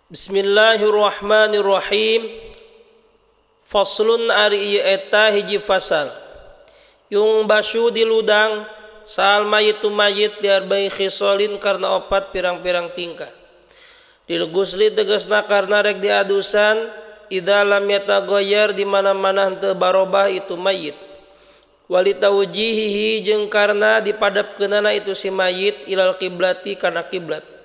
Bismillahirrahmanirrahim. Faslun ari ieu eta hiji fasal. Yunbasyu diludang saha al mayitu mayit li arba'i khisalin karena opat pirang-pirang tingkah. Lil gusli tegasna karena rek diadusan idza lam yataghayyar di mana-mana henteu barobah itu mayit. Wali taujihihi jeung karena dipadepkeunana itu si mayit ilal kiblati kana kiblat.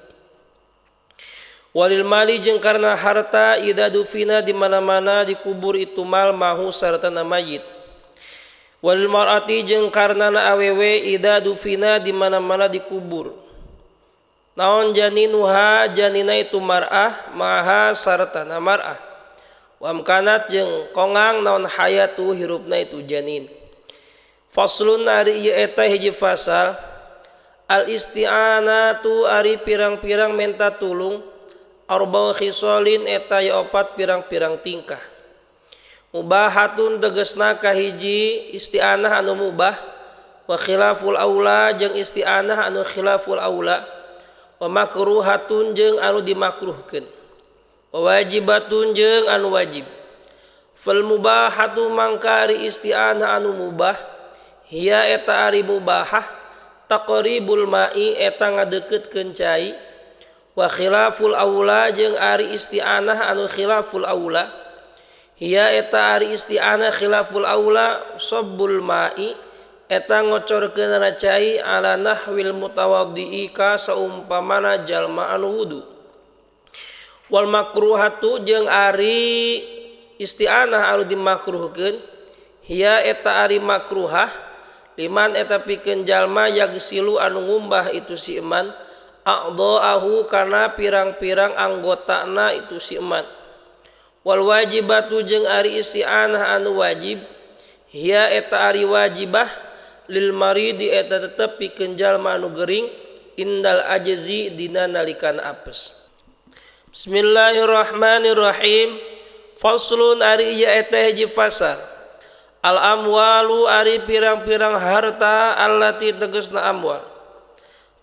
Walil mali jeung karena harta idza dufina di mana-mana dikubur itu mal mahu sartana mayit. Walil mar'ati jeung karena na awewe idza dufina di mana-mana dikubur. Naon janinuha janina itu mar'ah maha sartana mar'ah. Wa amkanat jeung kongang naon hayatu hirupna itu janin. Faslun ari ieu eta hiji fasal. Al isti'anatu ari pirang-pirang menta tulung arba'u khisalin eta ya opat pirang-pirang tingkah. Mubahatun tegasna kahiji isti'anah anu mubah wa khilaful aula jeung isti'anah anu khilaful aula wa makruhatun jeung anu dimakruhkeun wa wajibatun jeung anu wajib. Fal mubahatu mangka ari isti'anah anu mubah hiya eta ari mubahah taqribul ma'i eta ngadeukeutkeun cai wa khilaful aula jeung ari isti'anah anu khilaful aula hiya eta ari isti'anah khilaful aula sabbul ma'i eta ngocorkeunana cai ala nahwil mutawaddi'i ka saumpamana jalma anu wudu. Wal makruhatu jeung ari isti'anah anu dimakruhkeun hiya eta ari makruhah liman eta pikeun jalma yagsilu anu ngumbah itu si iman a'dha'ahu kana pirang-pirang anggotana itu si eman. Wal wajibatu jeung ari isti'anah anu wajib hiya eta ari wajibah lil maridi eta tetep pikeun jalma anu gering indal ajzi dina nalikana apes. Bismillahirrahmanirrahim. Faslun ari ieu eta hiji fasal. Al amwalu ari pirang-pirang harta allati tegasna amwal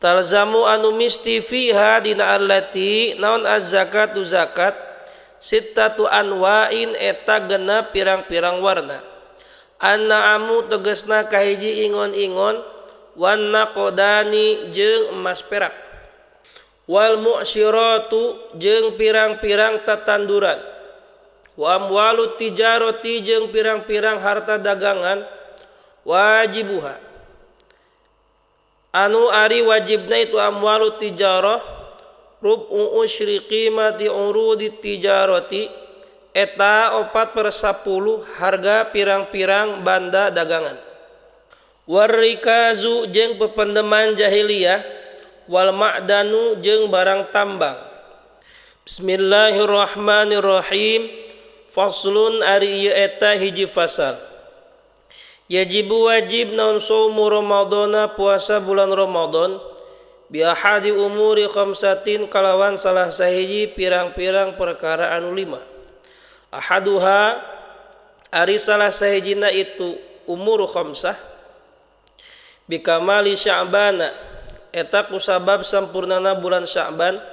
talzamu anu misti fiha dina allati naon az-zakatu zakat sittatu anwa'in eta genep pirang-pirang warna. An'amu tegasna kahiji ingon-ingon wan naqdani jeung emas perak wal mu'syiratu jeung pirang-pirang tatanduran wa amwalu tijarati jeung pirang-pirang harta dagangan wajibuha anu ari wajibna itu amwalu tijarah rub'u usyri qimati urudi tijarati eta 4/10 harga pirang-pirang banda dagangan. Warrikazu jeung pependeman jahiliyah wal ma'danu jeung barang tambang. Bismillahirrahmanirrahim. Faslun ari ieu eta hiji fasal. Yajibu wajib naon saumu Ramadana puasa bulan Ramadan bi ahadi umuri khamsatin kalawan salah sahiji pirang-pirang perkara anu lima. Ahaduha ari salah sahijina itu umur khamsah bikamali Sya'bana eta kusabab sampurnana bulan Sya'ban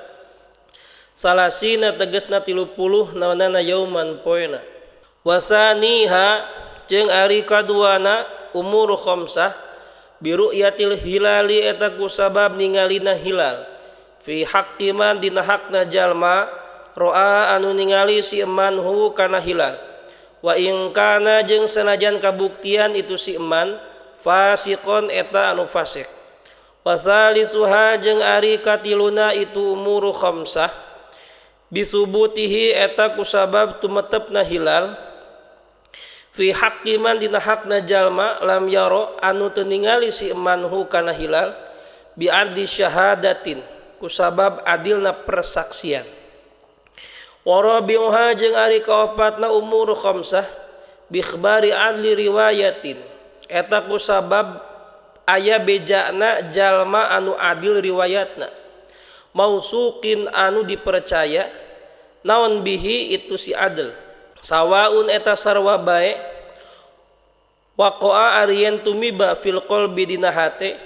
salasina tegasna 30 naonana yauman poena. Wasaniha jeung ari kaduana umur khamsah biru'yatil hilali eta kusabab ningalina hilal fi haqqi man dina hakna jalma ro'a anu ningali si eman hu kana hilal wa in kana jeung sanajan kabuktian itu si eman fasiqon eta anu fasik. Wa salisuha jeung ari katiluna itu umur khamsah bisubutihi eta kusabab tumetepna hilal fi haqqi man dina hakna jalma lam yaro anu teu ningali si eman hu kana hilal bi adli syahadatin kusabab adilna persaksian. Wa rabi'uha jeung ari kaopatna umur khamsah bi ikhbari adli riwayatin eta kusabab aya bejana jalma anu adil riwayatna mausuqin anu dipercaya naon bihi itu si adil sawaun eta sarwa bae waqa'a ariyan tumiba fil qalbi dina hate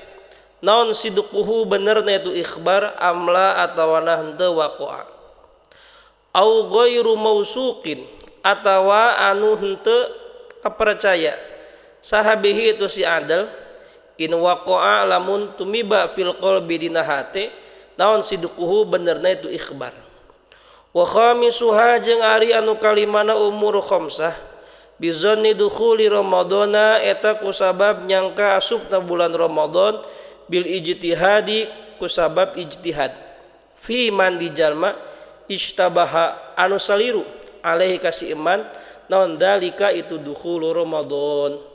naon sidquhu benerna itu ikhbar amla atawana henteu waqa'a. Au ghairu mausuqin atawa anu henteu kapercaya saha bihi itu si adl in waqa'a lamun tumiba fil qalbi dina hate naon sidquhu benerna itu ikhbar. Wa khamisuha jeung ari anu kalimana umur khamsah bizanni dukhuli ramadhana eta kusabab nyangka asupna bulan Ramadan bil ijtihadi kusabab ijtihad fi man di jalma istabaha anu saliru alaihi kasi iman naon dalika itu dukhulu Ramadan.